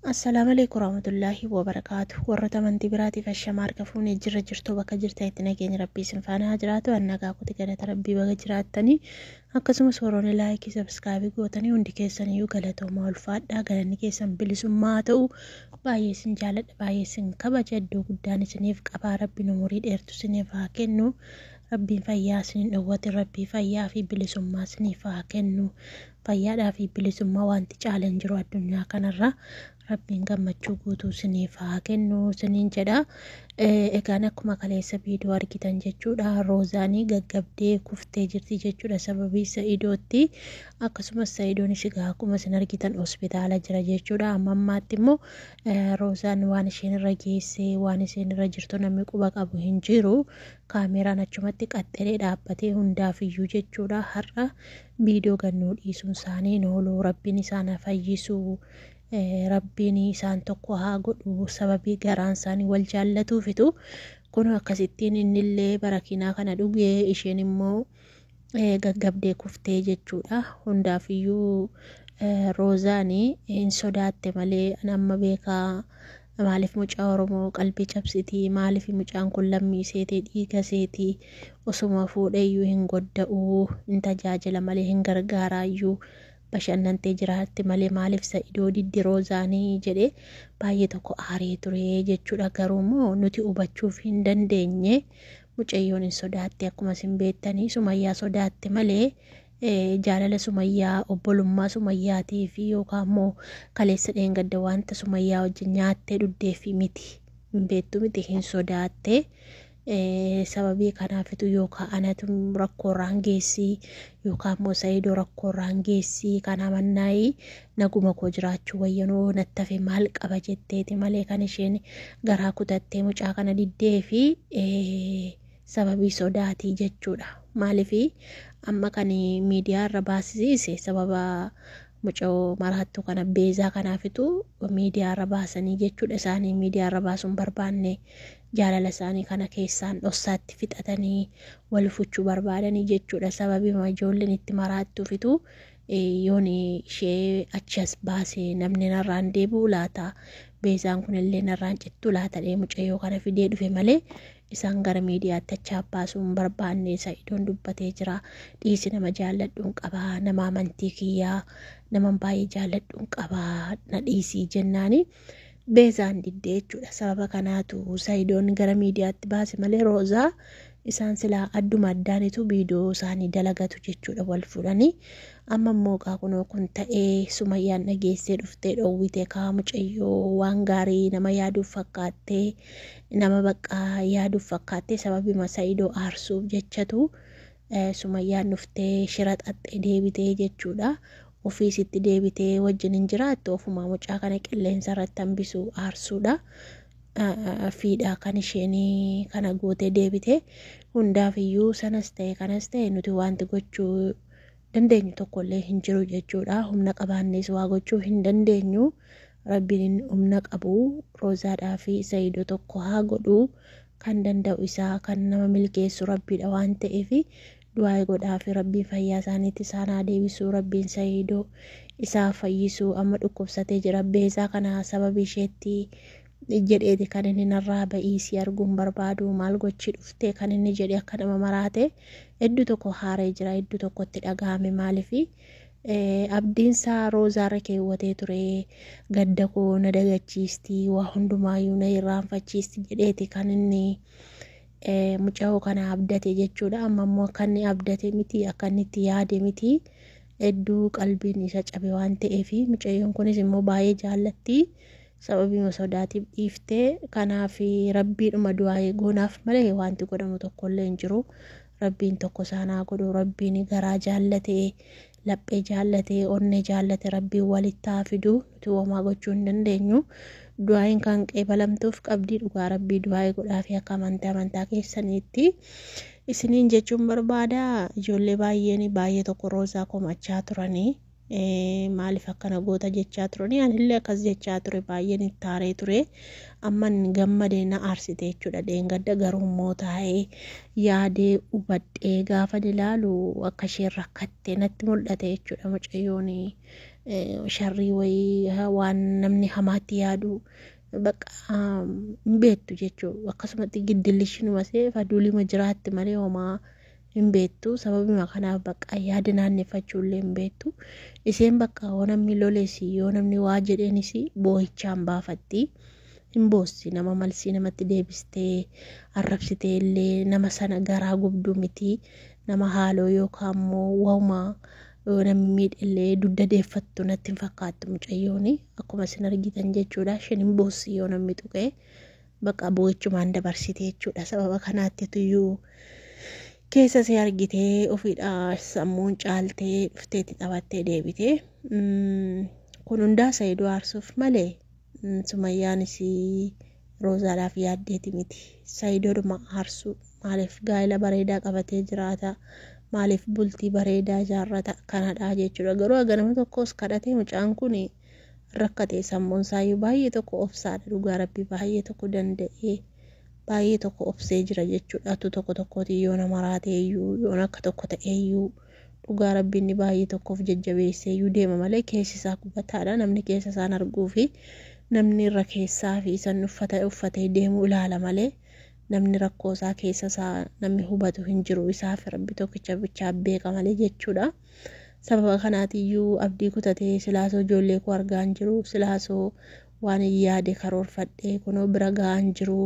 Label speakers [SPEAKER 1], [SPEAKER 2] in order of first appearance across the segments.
[SPEAKER 1] Assalaamu alaikum warahmatullaahi wabarakaatu. Warroota amantii biraatiif ashamaa harka fuunee jirra jirtu bakka jirtanitti nageenya rabbii isin faana haa jiraatu. An nagaa kooti galata rabbii baga jiraattanii akkasumas warroonni laayikii sabskraabii gootanii hundi keessaniyyuu galatoomaa ulfaadhaa galanni keessan bilisummaa haa ta'u. Baay'ee isin jaaladha baay'ee isin kabaja iddoo guddaan isiniif qabaa rabbiin umurii dheertu isiniif haa kennu. Rabbiin fayyaa isin hin dhowwatin rabbii fayyaa fi bilisummaa isiniif haa kennu. Fayyaadhaa fi bilisummaa wanti caala hin jiru addunyaa kanarra. Rabbiin gammachuu guutuu isiniif haa kennu isiniin jedha. Egaan akkuma kaleessa viidiyoo argitan jechuudha. Roozaanii gaggabdee kuftee jirti jechuudha sababii Sa'idootti. Akkasumas Sa'idoonis egaa akkuma isin argitan hospitaala jira jechuudha. Amma ammaatti immoo Roozaan waan isheen irra geesse waan isheen irra jirtu namni quba qabu hin jiru. Kaameeraan achumatti qaxxelee dhaabbatee hundaaf iyyuu jechuudha. Har'a viidiyoo gannuu dhiisuun isaanii hin oolu. Rabbiin isaan haa fayyisu. Rabbiin isaan tokko haa godhu. Sababii garaan isaanii wal jaallatuufitu. Kun akkasittiin innillee barakinaa kana dhugee isheen immoo gaggabdee kuftee jechuudha. Hundaaf iyyuu Roozaan hin sodaatte malee an amma beekaa maaliif mucaa Oromoo qalbii cabsitii maaliif mucaan kun lammii seetii dhiiga seetii osuma fuudheeyyuu hin godda'uu hin tajaajila malee hin gargaaraayyuu bashannantee jiraatti malee maaliif Sa'idoo diddi Roozaanii jedhee baay'ee tokko aaree ture jechuudha. Garuu immoo nuti hubachuuf hin dandeenye mucayyoon hin sodaatte akkuma isin beektanii Sumayyaa sodaatte malee jaalala Sumayyaa obbolummaa Sumayyaatii fi yookaan immoo kaleessa dheengadda wanta Sumayyaa wajjin nyaattee dhugdeefi miti hin beektu miti hin sodaatte. Sababii kanaafitu yookaan anatu rakkoorraan geessi yookaan immoo Sa'idoo rakkoorraan geessi kana mannaayi naguma koo jiraachuu wayyanoo natti hafe maal qaba jetteeti malee kan isheen garaa kutattee mucaa kana diddee fi sababii sodaatii jechuudha. Maaliif amma kan miidiyaa irra baasisiise sababa mucoo maraattuu kana beezaa kanaafitu miidiyaa irra baasanii jechuudha. Isaanii miidiyaa irra baasuun barbaanne jaalala isaanii kana keessaan dhossaatti fixatanii wal fuchuu barbaadanii jechuudha. Sababii ijoolleen itti maraattuufitu yoon ishee achi as baase namni narraan deebi'u laata beezaan kunillee narraan cittu laata mucayyoo kana fidee dhufe malee isaan gara miidiyaatti achi baasuu hin barbaanne. Sa'idoon dubbatee jira. Dhiisi nama jaalladhuun qabaa nama amantii kiyyaa nama baay'ee jaalladhuun qabaa na dhiisii jennaani beezaan diddee jechuudha. Sababa kanaatu Sa'idoon gara miidiyaatti baase malee Roozaa isaan silaa adduma addaanitu viidiyoo isaanii dalagatu jechuudha wal fuudhanii. Amma immoo kunoo kun ta'ee Sumayyaan dhageessee dhuftee dhoowwite kaa mucayyoo waan gaarii nama yaaduuf fakkaattee nama baqqaa yaaduuf fakkaattee sababii Sa'idoo aarsuuf jechatu Sumayyaan dhuftee shira xaxxee deebitee jechuudha. Ofiisitti deebitee wajjin hin jiraattu ofumaa mucaa kana qilleensa irratti hambisuu aarsuudha. Fiidhaa kan isheen kana gootee deebite hundaaf iyyuu sanas ta'e kanas ta'e nuti wanti gochuu dandeenyu tokkollee hin jiru jechuudha. Humna qabaannes waa gochuu hin dandeenyu. Rabbiin humna qabu Roozaadhaa fi Sa'idoo tokko haa godhu kan danda'u isaa kan nama milkeessu rabbiidha waan ta'eef du'aa godhaa fi rabbiin fayyaa isaaniitti isaan haa deebisu. Rabbiin Sa'idoo isaa fayyisu amma dhukkubsatee jira. Beezaa kana sababii isheetti jedheeti kan inni narraa ba'ii si arguun barbaadu maal gochii dhuftee kan inni jedhe akka nama maraate hedduu tokko haaree jira hedduu tokkotti dhagahame maaliifi abdiinsaa Roozaarra keewwatee ture gadda koo na dagachiisti waa hundumaayyuu na irraanfachiisti jedheeti kan inni mucayoo kana abdate jechuudha. Amma immoo akka inni abdate miti akka inni itti yaade miti hedduu qalbiin isa cabe waan ta'eef mucayyoon kunis immoo baay'ee jaallatti. Sababii sodaatiif dhiiftee kanaaf rabbiidhuma du'aa goonaaf malee wanti godhamu tokkollee hin jiru. Rabbiin tokko isaan haa godhu. Rabbiin garaa jaallatee laphee jaallatee onnee jaallate rabbiin walitti haa fidu. Nuti homaa gochuu hin dandeenyu. Du'aayin kan qeebalamtuuf qabdii dhugaa rabbii du'aayii godhaa fi akka amantaa keessaniitti. Isiniin jechuun barbaada ijoollee baay'een baay'ee tokko Roozaa komachaa turanii. Maaliif akkana goota jechaa turanii anillee akkas jechaa ture baay'een itti aaree ture amman gammadee na aarsite jechuudha. Dheengadda garuu immoo taa'ee yaadee hubadhee gaafa ilaalu akka isheen rakkatte natti mul'ate jechuudha. Mucayyoon Sharrii wayii waan namni hamaatti yaadu bakka hin beektu jechuudha. Akkasumatti giddillishinuma see faduulima jiraatti malee homaa hin beektu. Sababuma kanaaf bakka yaada naanneffachuu illee hin beektu. Isheen bakka yoo namni loles yoo namni waa jedheenis boo'ichaan baafatti. Hin boossi, nama malsii namatti deebistee arrabsitee illee nama sana garaa gubduu miti. Nama haaloo yookaan immoo wauma yoo namni miidhe illee dugda deeffattu natti hin fakkaattu mucayyoon, akkuma isin argitan jechuudha. Isheen hin boossi yoo namni tuqee, bakka boo'ichumaan dabarsite jechuudha. Sababa kanaatti tuyyuu keessa see argitee ofiidha sammuun caaltee dhufteetti taphattee deebite. Kun hundaa Saayidoo aarsuuf malee Sumayyaanis Roozaadhaaf yaaddeeti miti. Saayidoodhuma aarsuu, maaliif gaa'ela bareedaa qabatee jiraata, maaliif bultii bareedaa ijaarrata kanadha jechuudha. Garuu haga nama tokkos kadhatee mucaan kun rakkate, sammuun isaayyuu baay'ee tokko obsaadha, dhugaa rabbii baay'ee tokko danda'ee baay'ee tokko obsee jira jechuudha. Atu tokko tokkooti yoo nama raatee iyyuu, yoo akka tokko ta'ee iyyuu, dhugaa rabbiin inni baay'ee tokkoof jajjabeessee iyyuu deema malee keessi isaa gubataadha. Namni keessa isaan arguu fi namni irra keessaa fi isan uffata uffatee deemuu ilaala malee namni rakkoo isaa keessa isaa namni hubatu hin jiru. Isaaf rabbi tokkicha bichaa beeka malee jechuudha. Sababa kanaatiyyuu abdii kutatee, silaasoo ijoollee koo argaa hin jiru, silaasoo waan hin yaade karoorfadhee kunoo bira gahaa hin jiru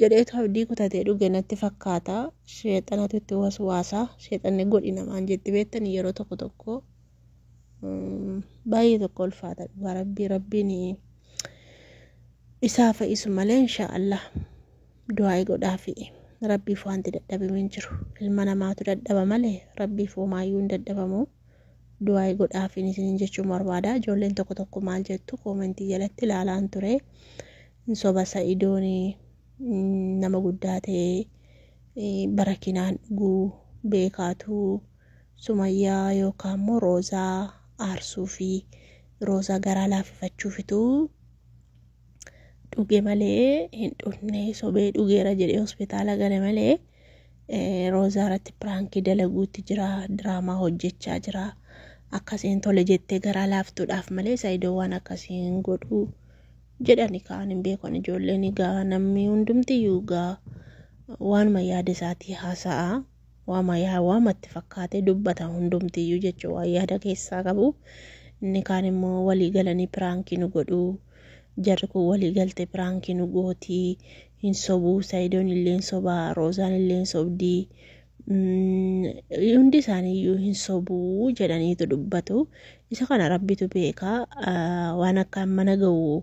[SPEAKER 1] jedheetu abdii kutatee dhuge natti fakkaata. Sheexanatu itti waswaasa. Sheexanni godhi namaan jetti beektanii yeroo tokko tokko baay'ee tokko ulfaata, dhugaa rabbii. Rabbiin isaa fa'isu malee, inshaallah du'aa godhaafi. Rabbiif wanti dadhabame hin jiru. Ilma namaatu dadhaba malee rabbiif homaayyuu hin dadhabamu. Du'aa godhaafi isin jechuun barbaada. Ijoolleen tokko tokko maal jettu koomentii jalatti ilaalaan ture. Soba, Sa'idoon nama guddaa ta'ee barakinaan dhuguu beekaatu Sumayyaa yookaan immoo Roozaa aarsuu fi Roozaa garaa laaffifachuufitu dhuge malee hin dhugne, sobee dhugeera jedhee hospitaala gale malee Roozaa irratti piraankii dalaguutti jira, diraamaa hojjechaa jira. Akkasiin tole jettee garaa laaftuudhaaf malee Saayidoo waan akkasii hin godhu jedhani kaan hin beekan ijoolleen. Egaa namni hundumtiyyuu egaa waanuma yaada isaatii haasa'a. Waama yaa waamatti fakkaatee dubbata hundumtiyyuu jechuun waan yaada keessaa qabu. Inni kaan immoo walii galanii piraankii nu godhu. Jarri kun walii galte piraankii nu gootii. Hin sobuu, Saayidoon illee hin sobaa, Roozaan illee hin sobdii. Hundi isaaniiyyuu hin sobuu jedhaniitu dubbatu. Isa kana rabbitu beekaa. Waan akka mana ga'u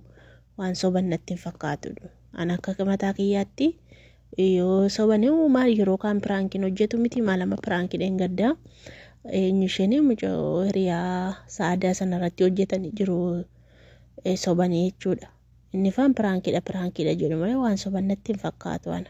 [SPEAKER 1] waan soban natti hin fakkaatu. An akka mataa kiyyaatti yoo sobanii maal yeroo kaan piraankiin hojjetu miti, maal amma piraankii dheengaddaa eenyu isheen mucoo hiriyaa sa'aadaa sanarratti hojjetanii jiru sobanii jechuudha. Inni faan piraankiidha piraankiidha jedhu malee waan soban natti hin fakkaatu ana.